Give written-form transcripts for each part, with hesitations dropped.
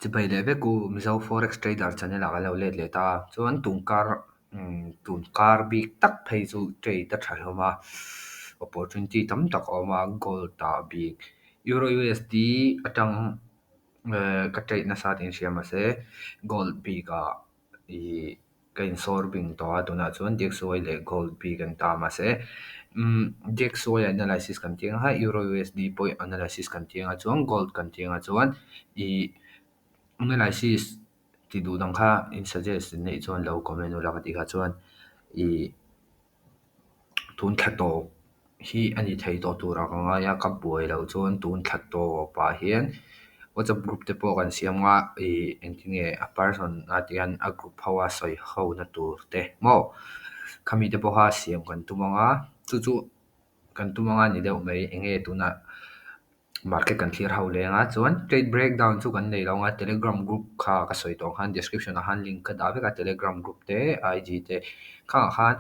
Chibai leh vek u, Mizo Forex Trader channel ah kan lo let leh ta. Chuan tunkar tunkar bik tak phei chu trade a tha hlawm a, opportunity tam tak a awm a, gold ah bik Euro USD atang ka trade nasa tih in hria mahse gold bik ah ih ka insawr bing tawh a tunah chuan DXY leh gold bik an ta mahse umm DXY analysis kan tih ang kha Euro USD pawh analysis kan tih ang a chuan gold kan tih ang a chuan ih analysis tih duh dang kha in suggest in neih chuan lo comment ula ka tih kha chuan ih tun thla tawp hi a ni thei tawh turah ka ngai a ka buai loh chuan tun thla tawpah hian WhatsApp group te pawh kan siam anga ih engtin nge a person a tih hian a group ho a sawi ho na tur te maw khami te pawha siam kan tum anga chu chu kan tum anga ni deuh mai eng nge tunah market kan thlir ho leng a chuan trade breakdown chu kan nei lo anga telegram group kha ka sawi tawh ang khan description ah khan link ka dah vek a telegram group te IG te khangah khan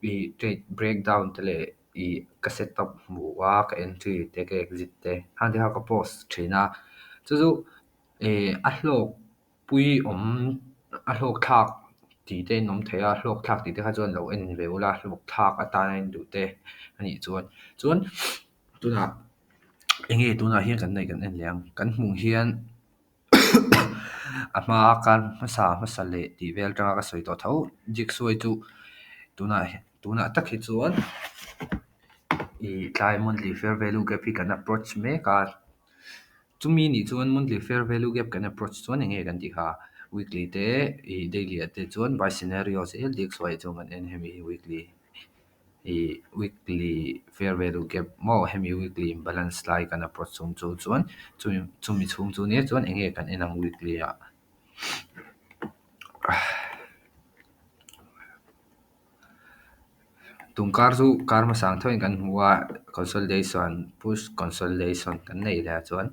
ih trade breakdown te leh ih ka setup hmuh a ka entry te ka exit te khang te kha ka post thin a chu chu ih a hlawk pui awm a hlawk thlak tih te in awm thei a hlawk thlak tih te kha chuan lo en ve ula hlawk thlak atana in duh te a nih chuan chuan tunah eng nge tunah hian kan neih kan en leh ang kan hmuh hian a hma kar hmasa hmasa leh tih vel atanga ka sawi tawh tho jigsaw chu tunah tunah tak hi chuan ih tlai monthly fair value gap hi kan approach mek a chumi nih chuan monthly fair value gap kan approach chuan eng nge kan tih kha weekly te ih daily ah te chuan buy scenario zel jigsaw ah chuan kan en hemi hi weekly. Ih weekly fair value gap maw hemi weekly imbalance lai kan approach chhung chu chuan chumi chumi chhung chu nia chuan eng nge kan en ang weekly ah tumkar chu kar hmasa ang theuhin kan hmu a consolidation push consolidation kan neih leh ah chuan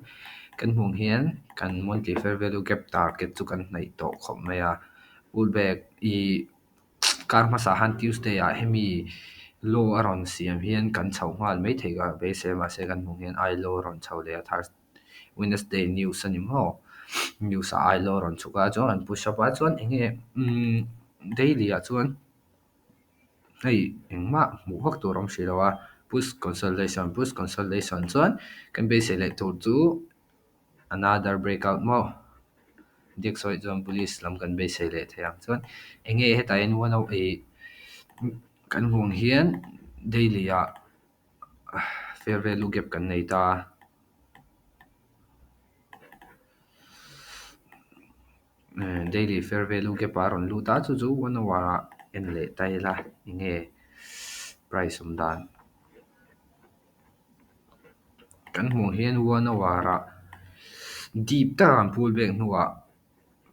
kan hmuh ang hian kan monthly fair value gap target chu kan hnaih tawh khawp mai a pullback ih. Kar hmasa han Tuesday ah hemi law a rawn siam hian kan chho nghal mai thei ka beisei a mahse kan hmuh hian ai law a rawn chho leh a Thursday Wednesday news a ni maw news ah ai law a rawn chhuk a chuan an push up a chuan eng nge umm daily ah chuan hei engmah hmuh vak tur a awm hrih lo a push consolidation push consolidation chuan kan beisei leh tur chu. Another breakout maw? Dick sawi chuan police lam kan beisei leh thei ang chuan eng nge hetah hian one oh ih kan hmuh ang hian daily ah fair value gap kan nei ta a. Daily fair value gap ah a rawn lut a chu chu one hour ah en leh ta ila eng nge price awm dan. Kan hmuh hian one hour ah deep taka kan pull back hnuah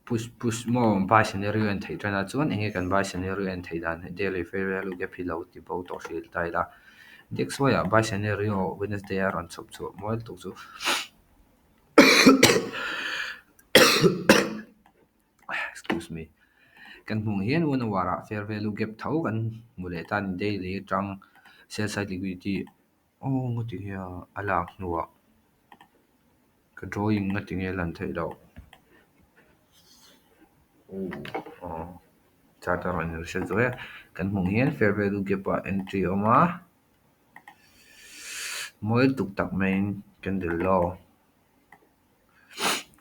push push maw buy scenario en theih tan a chuan eng nge kan buy scenario en theih dan daily fair value gap hi lo ti bo tawh hril ta ila next way ah buy scenario Wednesday a rawn chhawp chhuah mual tuk chu excuse me kan hmuh hian one hour ah fair value gap tho kan hmu leh ta a ni daily atang sell side liquidity aw nga ti nge a lak hnuah ka drawing nga ti nge a lan theih loh aw chart a rawn inhre zuai a kan hmuh hian fair value gap ah entry a awm a mawi tuk tak maiin candle low.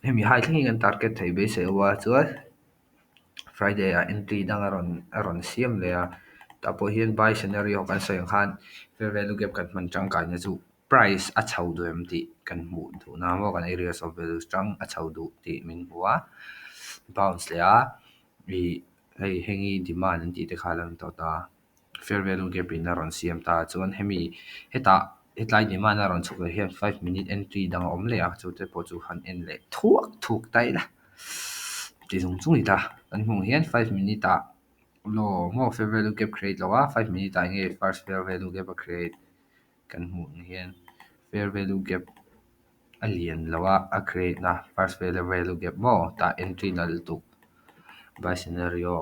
Hemi hai thlengin kan target theih beisei ho a chuan Friday ah entry dang a rawn a rawn siam leh a tah pawh hian buy scenario kan sawi ang khan fair value gap kan hman tangkaina chu price a chho duh em tih kan hmuh duh na maw kan areas of values tang a chho duh tih min hmu a bounce leh a ih hei heng hi demand an tih te kha a lo ni tawh ta. Fair value gap in a rawn siam ta chuan hemi hetah hetlai demand a rawn chhuk leh hian five minute entry dang a awm leh a chu te pawh chu han en leh thuak thuk ta ila ti zung zung ila kan hmuh hian five minute ah law maw fair value gap create lo a five minute ah enge first fair value gap a create kan hmuh ang hian fair value gap a lian lo a a create na first fair value gap maw tah entry na lutuk buy scenario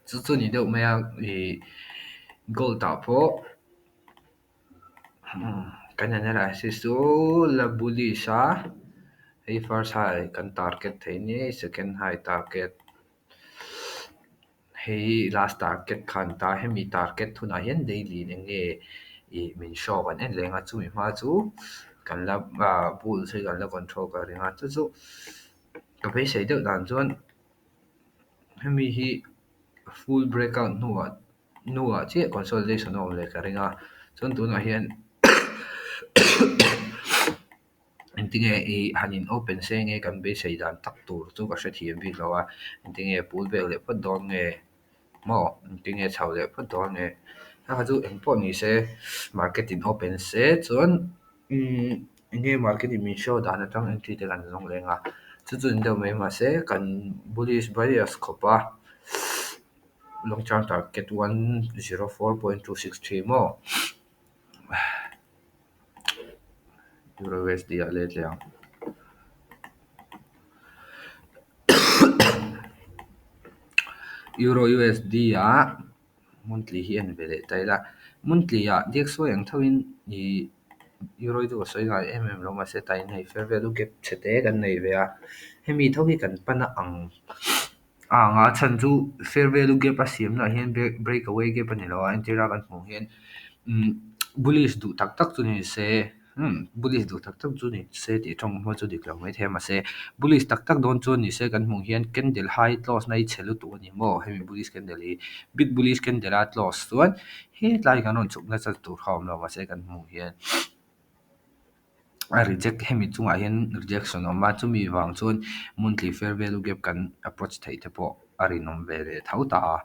chu chu ni deuh mai a ih gold ah pawh kan analysis chu la bullish a. Hei first high kan target thei ni, second high target. Hei last target khan ta hemi target hunah hian daily in eng nge i min show kan en leng a chumi hma chu kan la bulls hi kan la control ka ring a chu chu ka beisei deuh dan chuan hemi hi full breakout hnuah hnuah chiah consolidation a awm leh ka ring a chuan tunah hian engtinge i han in open se nge kan beisei dan tak tur chu ka hrethiam bik lo a engtinge pull back leh phawt dawn nge maw engtinge chho leh phawt dawn nge a chu engpawh ni se market in open se chuan enge market in min show dan atang entry te kan zawng leng a chu chu ni deuh mai mahse kan bullish bias khawp a long term target 104.263 maw Euro USD ah let leh ang. Euro USD ah monthly hi en ve leh ta ila monthly ah DXY ang thoin i Euro hi chu ka sawi ngai em em lo mahse tain hei fair value gap chhe te kan nei ve a hemi tho hi kan pan a ang a ang a chhan chu fair value gap a siam naah hian break away gap a ni lo a entir a kan hmuh hian bullish duh tak tak chu ni se bullish duh tak tak chu ni se tih tawng hma chu dik lo mai thei a mahse bullish tak tak dawn chuan ni se kan hmuh hian candle high close na hi chhe lutuk a ni maw hemi bullish candle hi big bullish candle a close chuan hetlai kan rawn chhuk nasa tur kha a awm lo mahse kan hmuh hian a reject hemi chungah hian rejection a awm a chumi vang chuan monthly fair value gap kan approach theih te pawh a rinawm ve leh tho ta a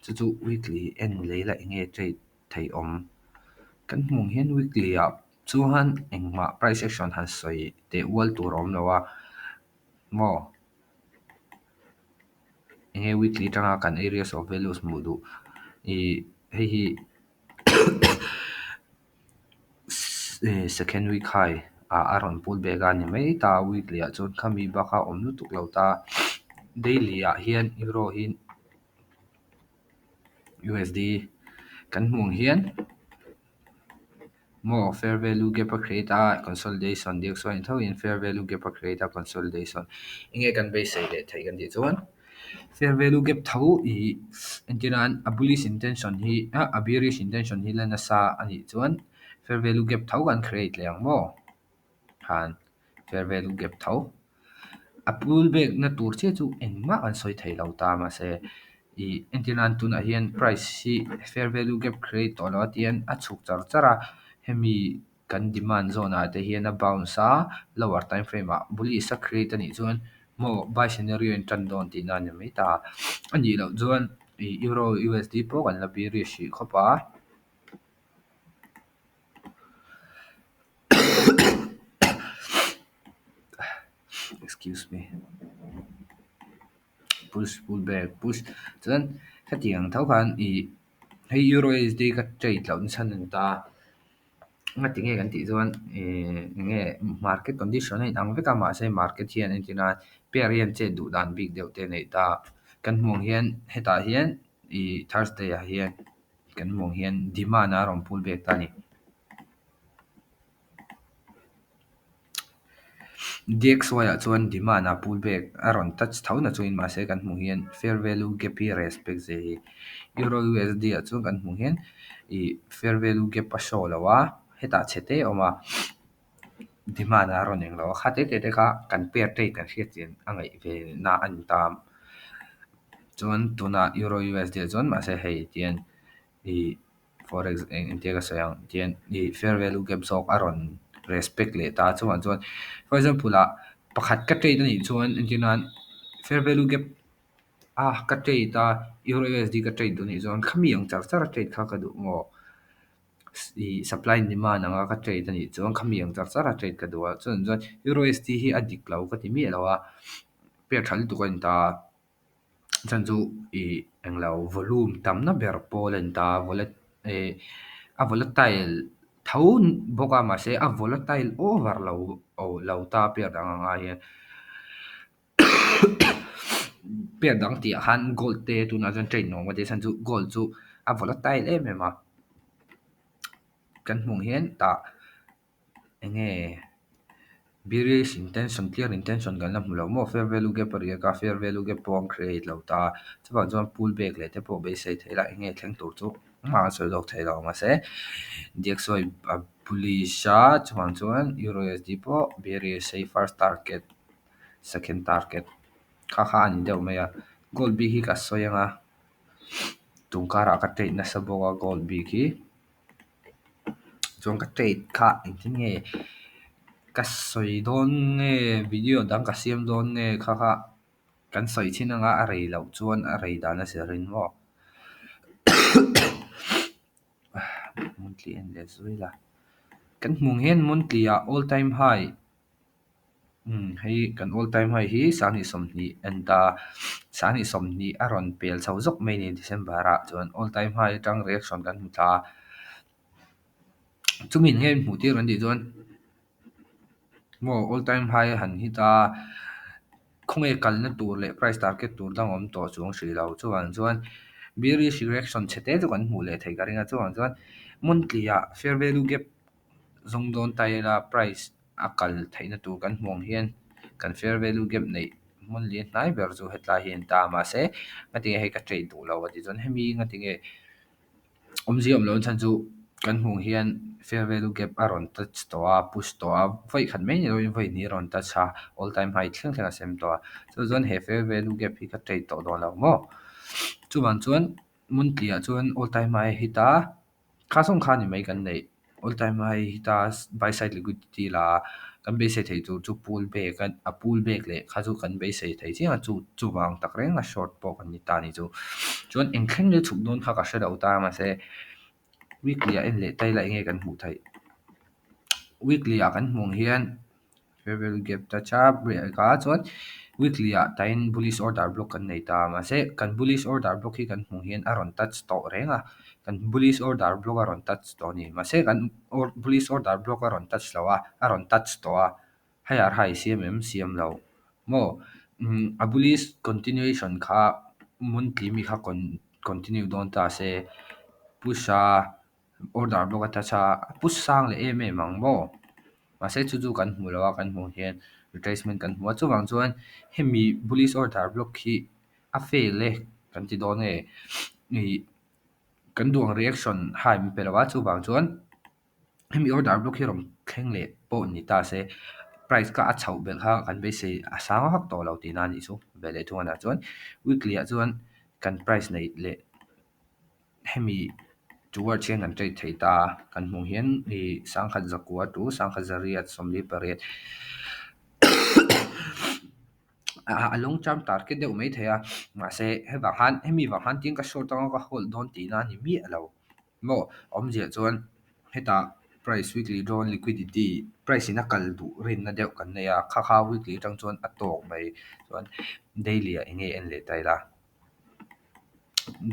chu chu weekly en leh ila enge trade thei awm kan hmuh hian weekly ah chuan engmah price action han sawi teh ual tur a awm lo a maw enge weekly atanga kan areas of values hmuh duh ih hei hi second week high ah a rawn pull back a ni mai ta weekly ah chuan khami bak a awm lutuk lo ta daily ah hian euro hi USD kan hmuh ang hian maw fair value gap a create a consolidation DXY ang thoin fair value gap a create a consolidation enge kan beisei leh theih kan tih chuan fair value gap tho ih entir nan a bullish intention hi a bearish intention hi la nasa anih chuan fair value gap tho kan create leh ang maw khan fair value gap tho a pull back na tur chiah chu engmah kan sawi thei lo ta mahse ih entir nan tunah hian price hi fair value gap create tawh lo a tihian a chhuk char char a hemi kan demand zone ah te hian a bounce a lower time frame ah bullish a create anih chuan maw buy scenario in tan dawn tihna a ni mai ta anih loh chuan ih euro USD pawh kan la bearish hrih khawp a. Excuse me push pull back push chuan hetiang tho khan ih hei euro USD ka trade loh nachhan a ni ta ngati nge kan tih chuan ih enge market condition a inang vek a mahse market hian entir nan pair hian chet duh dan bik deuh te a neih ta kan hmuh ang hian hetah hian ih thursday ah hian kan hmuh ang hian demand a rawn pull back ta a ni. DXY ah chuan demand a pull back a rawn touch tho na chungin mahse kan hmuh hian fair value gap hi respect ze hi euro USD ah chuan kan hmuh hian ih fair value gap a show lo a hetah chhe te a awm a demand a rawn eng lo a kha te te te kha kan pair trade kan hriat chian a ngaih ve na a ni ta chuan tunah euro USD ah chuan mahse hei tihian ih forex eng engtia ka sawi ang tihian ih fair value gap zawk a rawn respect leh ta chuvang chuan for example ah pakhat ka trade anih chuan entir nan fair value gap a ka trade a euro USD ka trade duh anih chuan khami ang char char a trade kha ka duh maw ih supply and demand anga ka trade anih chuan khami ang char char a trade ka duh a chuan chuan euro USD hi a dik lo ka ti miah lo a pair tha lutuk a ni ta. Chuan chu ih englo volume tamna ber pawl a ni ta ih a volatile tho bawk a mahse a volatile over lo lo ta pair dang ang ai hian pair dang tih ah khan gold te tunah chuan trade nuam ka ti a chhan chu gold chu a volatile em em a kan hmuh hian tah eng nge. Bearish intention, clear intention kan la hmu lo maw? Fair value gap a riak a, fair value gap pawh an create lo ta. Chuvang chuan pull back leh te pawh beisei thei la, eng nge thleng tur chu engmah an sawi lawk thei lo. Mahse, DXY a bullish a, chuvang chuan Euro USD pawh bearish hei first target, second target kha kha a ni deuh mai a. Gold bik hi ka sawi ang a, tunkarah ka trade nasa bawk a gold bik hi. Chuan ka trade kha engtin nge ka sawi dawn nge video dang ka siam dawn nge kha kha kan sawi thin anga a rei loh chuan a rei dan a zir in maw monthly en leh zui la kan hmuh ang hian monthly ah all time high Hei kan all time high hi 2020 a ni ta a, 2020 a rawn pel chho zawk mai a ni December ah chuan all time high atang reaction kan hmu thla a, chumi nge hmuh tir kan tih chuan maw all time high a han hit a, khawnge kalna tur leh price target tur dang a awm tawh chuang hrih lo, chuvang chuan bearish reaction chhe te chu kan hmuh leh theih ka ring a, chuvang chuan monthly ah fair value gap zawng dawn ta ila price. A kal theihna tur kan hmuh ang hian kan fair value gap neih hmun lian hnai ber chu hetlai hi a ni ta a, mahse ngatinge hei ka trade duh lo a tih chuan hemi ngatinge awmzia awm loh chhan chu kan hmuh ang hian fair value gap a rawn touch tawh a, push tawh a, vawi khat mai ni lovin vawi hnih a rawn touch a, all time high thleng thleng a sem tawh a, chu chuan he fair value gap hi ka trade tawh dawn lo maw? Chuvang chuan monthly ah chuan all time high a hit a. Kha zawng kha ni mai kan neih. All time high hi ta buy side liquidity la kan beisei theih tur chu pull back a a pull back leh kha chu kan beisei thei chiang a chu chuvang tak reng a short pawh kan ni ta a ni chu. Chuan eng thleng leh chhuk dawn kha ka hre lo ta mahse weekly ah en leh ta ila enge kan hmuh theih. Weekly ah kan hmuh ang hian Fair value gap touch a break a chuan weekly ah tain bullish order block kan nei ta mahse kan bullish order block hi kan hmuh hian a rawn touch tawh reng a kan bullish order block a rawn touch tawh a ni mahse kan bullish order block a rawn touch lo a a rawn touch tawh a higher high siam em siam lo maw a bullish continuation kha monthly mi kha continue dawn ta se push a. Order block a touch a, a pu sang leh em em ang maw? Mahse chu chu kan hmu lo a, kan hmuh hian retracement kan hmu a, chuvang chuan hemi bullish order block hi a fail e kan ti dawn nge ih kan duh ang reaction high min pe lo a, chuvang chuan hemi order block hi rawn thleng leh pawh ni ta se price kha a chhoh belh kha kan beisei a sang vak tawh lo tihna a nih chu veleh thunganah chuan weekly ah chuan kan price neih leh. Hemi towards hian kan trade thei ta a, kan hmuh hian ih sangkhat zakua tu sangkhat zariat 48 a long term target deuh mai thei a, mahse hevang han hemi vang han tin ka short anga ka hold dawn tihna a ni miah lo maw awmzia chuan hetah price weekly drawn liquidity price in a kal duh rinna deuh kan nei a, kha kha weekly atang chuan a tawk mai chuan daily ah eng nge en leh ta ila.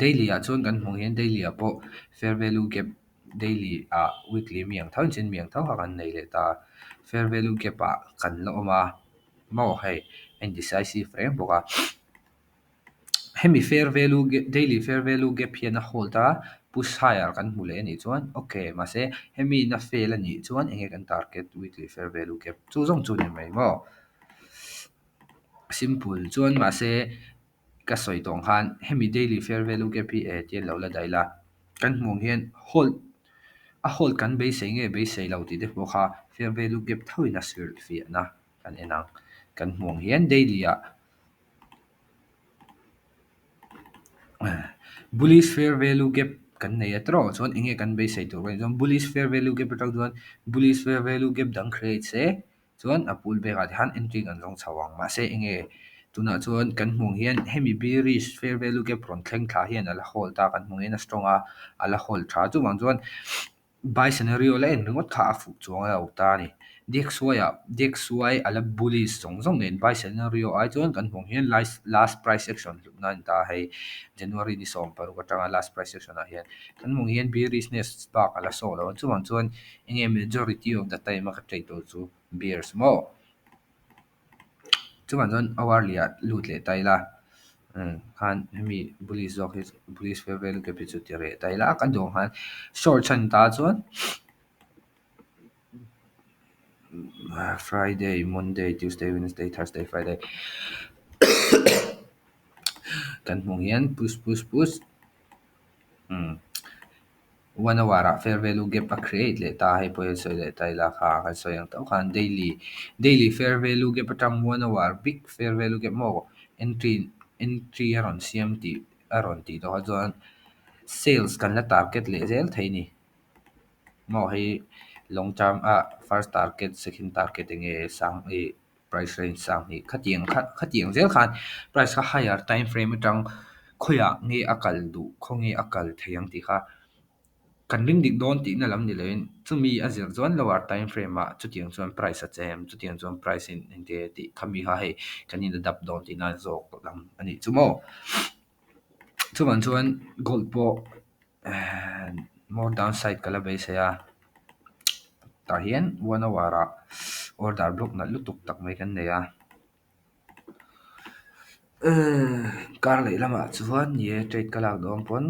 Daily ah chuan kan hmuh hian daily ah pawh fair value gap daily ah weekly mi ang tho in chin mi ang tho kha kan nei leh ta a fair value gap ah kan la awm a maw hei a indecisive reng bawk a hemi fair value gap daily fair value gap hian a hold a push higher kan hmu leh a nih chuan okay mahse hemi in a fail a nih chuan eng nge kan target weekly fair value gap chu zawng chu a ni mai maw simple chuan mahse. Ka sawi tawh ang khan hemi daily fair value gap hi e tian lo la daih la, kan hmuh ang hian hold a hold kan beisei nge beisei lo tih te pawh kha fair value gap thoin a hrilhfiahna kan en ang. Kan hmuh ang hian daily ah bullish fair value gap kan nei a tawrh chuan eng nge kan beisei tur kan chuan bullish fair value gap atang chuan bullish fair value gap dang create se Chuan a pull back ah te khan entry kan zawng chho ang. Mahse enge tunah chuan kan hmuh ang hian hemi bearish fair value gap rawn thleng thla hian a la hold a, kan hmuh ang hian a strong a, a la hold tha. Chuvang chuan buy scenario la en ringawt kha a fuh chuang a lo ta a ni. DXY ah DXY a la bullish zawng zawng nen buy scenario ai chuan kan hmuh ang hian last price action hlutna a ni ta a, hei January ni 16 atanga last price action ah hian kan hmuh ang hian bearishness bak a la sawh lo a. Chuvang chuan Enge majority of the time a ka trade tur chu bears maw? Chuvang chuan hourly ah lut leh ta ila khan hemi bullish zawk hi bullish fair value gap hi chu ti reh ta ila ka duh ang khan short chhan ta chuan Friday, Monday, Tuesday, Wednesday, Thursday, Friday kan hmuh hian push, push, push. 1 hour ah fair value gap a create leh ta. Hei pawh hi sawi leh ta ila, kha kan sawi ang tho khan daily fair value gap atang 1 hour big fair value gap maw entry a rawn siam tih a rawn tih tawh kha chuan sales kan la target leh zel thei ni maw. Hei long term a first target, second target enge sang i price range sang hi khatiang kha, khatiang zel khan price kha higher time frame atang khawiah nge a kal duh, khaw nge a kal thei ang tih kha kan ring dik dawn tihna lam ni loin, chumi a zir chuan lower time frame ah chutiang chuan price a chem, chutiang chuan price in engte tih khami kha hei kan in adapt dawn tihna zawk lam ani chu maw. Chuan chuan gold pawh more downside ka la beisei a. Tah hian 1 hour ah order block nalh lutuk tak mai kan nei a. Kar leh lamah chuan ni e, trade ka lak dawn pawn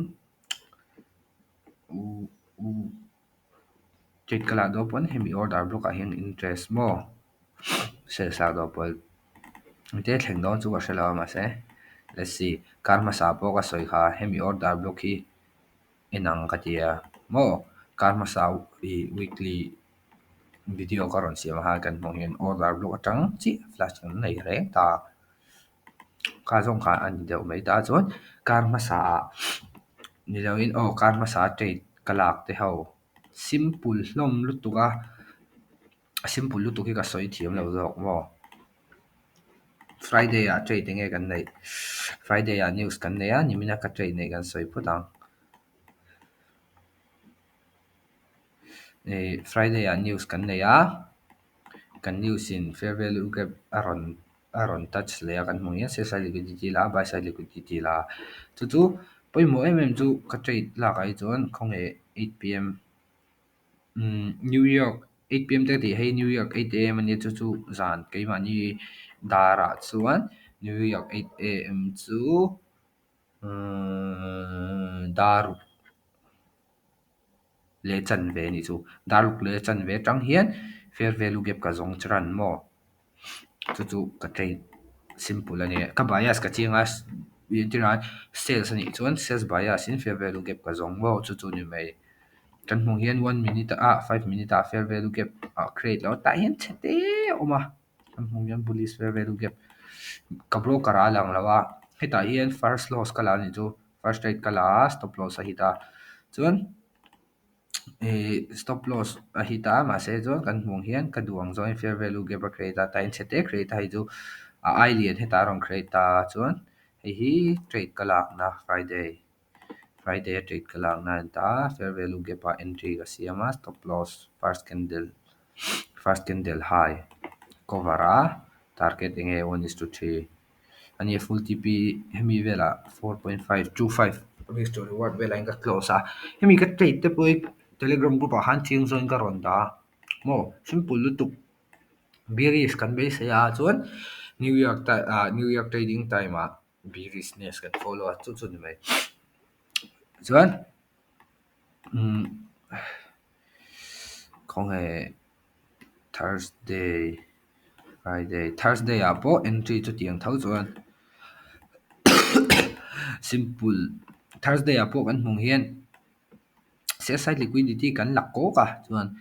trade ka lak dawn pawn hemi order block ah hian interest maw sales lak dawn pawn te thleng dawn chu ka hre lo a, mahse let's see. Kar hmasa pawh ka sawi kha, hemi order block hi enang ka tia maw. Kar hmasa i weekly video ka rawn siam khan kan hmuh hian order block atang chiah flash kan nei reng ta kha zawng kha ani deuh mai ta. Chuan kar hmasa ah ni loin aw, kar hmasa trade ka lak te ho simple hlawm lutuk a, simple lutuk hi ka sawi thiam lo zawk maw. Friday ah trade enge kan neih? Friday ah news kan nei a, nimina ka trade neih kan sawi phawt ang. Friday ah news kan nei a, kan news in fair value gap a rawn touch leh a. Kan hmuh hian sell side liquidity la, buy side liquidity la, chu chu pawimawh em em chu ka trade lakah hi chuan khawnge 8 p.m. New York 8 p.m. te tih hei New York 8 a.m. ania. Chu chu zan keimahni darah chuan New York 8 a.m. chu dar leh chanve ni. Chu dar ruk leh chanve atang hian fair value gap ka zawng chiran maw. Chu chu ka trade simple ani. Ka bias ka chiang a, entirah sales anih chuan sales bias in fair value gap ka zawng maw. Chu chu ni mai. Kan hmuh hian 1 minute ah, 5 minute ah fair value gap a create lo, tah hian chhete a awm a. Kan hmuh hian bullish fair value gap ka broker ah a lang lo a. Hetah hian first loss ka la anih chu. First trade ka la a, stop loss a hit a, chuan stop loss a hit a. Mahse chuan kan hmuh hian ka duh ang zawngin fair value gap a create a, tah hian chhete create a. Hei chu a ai lian hetah a rawn create ta. Chuan hei hi trade ka lakna Friday a trade ka lakna ani ta. Fair value gap ah entry ka siam a, stop loss first candle high cover a, target enge 1:3 ani. Full T P hemi velah 4.525 risk to reward velah in ka close a. Hemi ka trade te pawh hi Telegram group ah khan chiang zawngin ka rawn dah maw. Simple lutuk, bearish kan beisei a, chuan New York trading time ah bearishness kan follow a, chu chu ni mai. Chuan khawnge Thursday, Friday, Thursday ah pawh entry chutiang tho chuan simple. Thursday ah pawh kan hmuh hian sell side liquidity kan la kawk a, chuan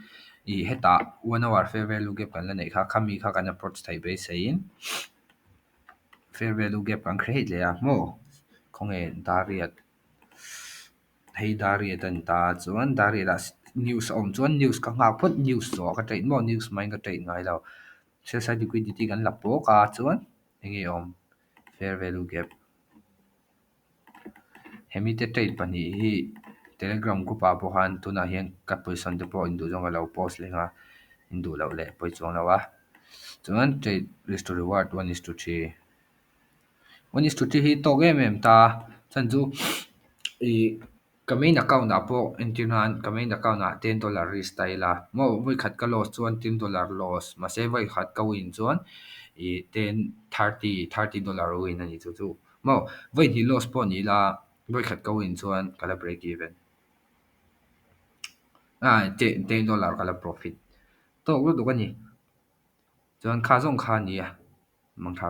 i hetah 1 hour fair value gap kan la neih kha, khami kha kan approach thei beiseiin fair value gap kan create leh a maw. Khawnge dariat? Hei dariat ani ta. Chuan dariat ah news a awm chuan news ka nghak phawt, news zawh ka trade maw. News hmain ka trade ngai lo. Sell side liquidity kan la pawk a, chuan enge awm? Fair value gap. Hemi te trade pahnih hi Telegram group ah pawh khan tunah hian ka position te pawh in duh zawng ka lo post leh nga, in duh loh leh pawi chuang lo a. Chuan trade risk to reward 1:3, 1:3 hi tawk em em ta. Chan chu i ka main account ah pawh, entir nan ka main account ah $10 risk ta ila maw, voi khat ka loss chuan $10 loss, mahse voi khat ka win chuan i ten thirty $30 win ani. Chu chu maw voi hnih loss pawh ni ila, voi khat ka win chuan ka la break even a, $10 ka la profit tawk lutuk ani. Chuan kha zawng kha a ni a, mangtha.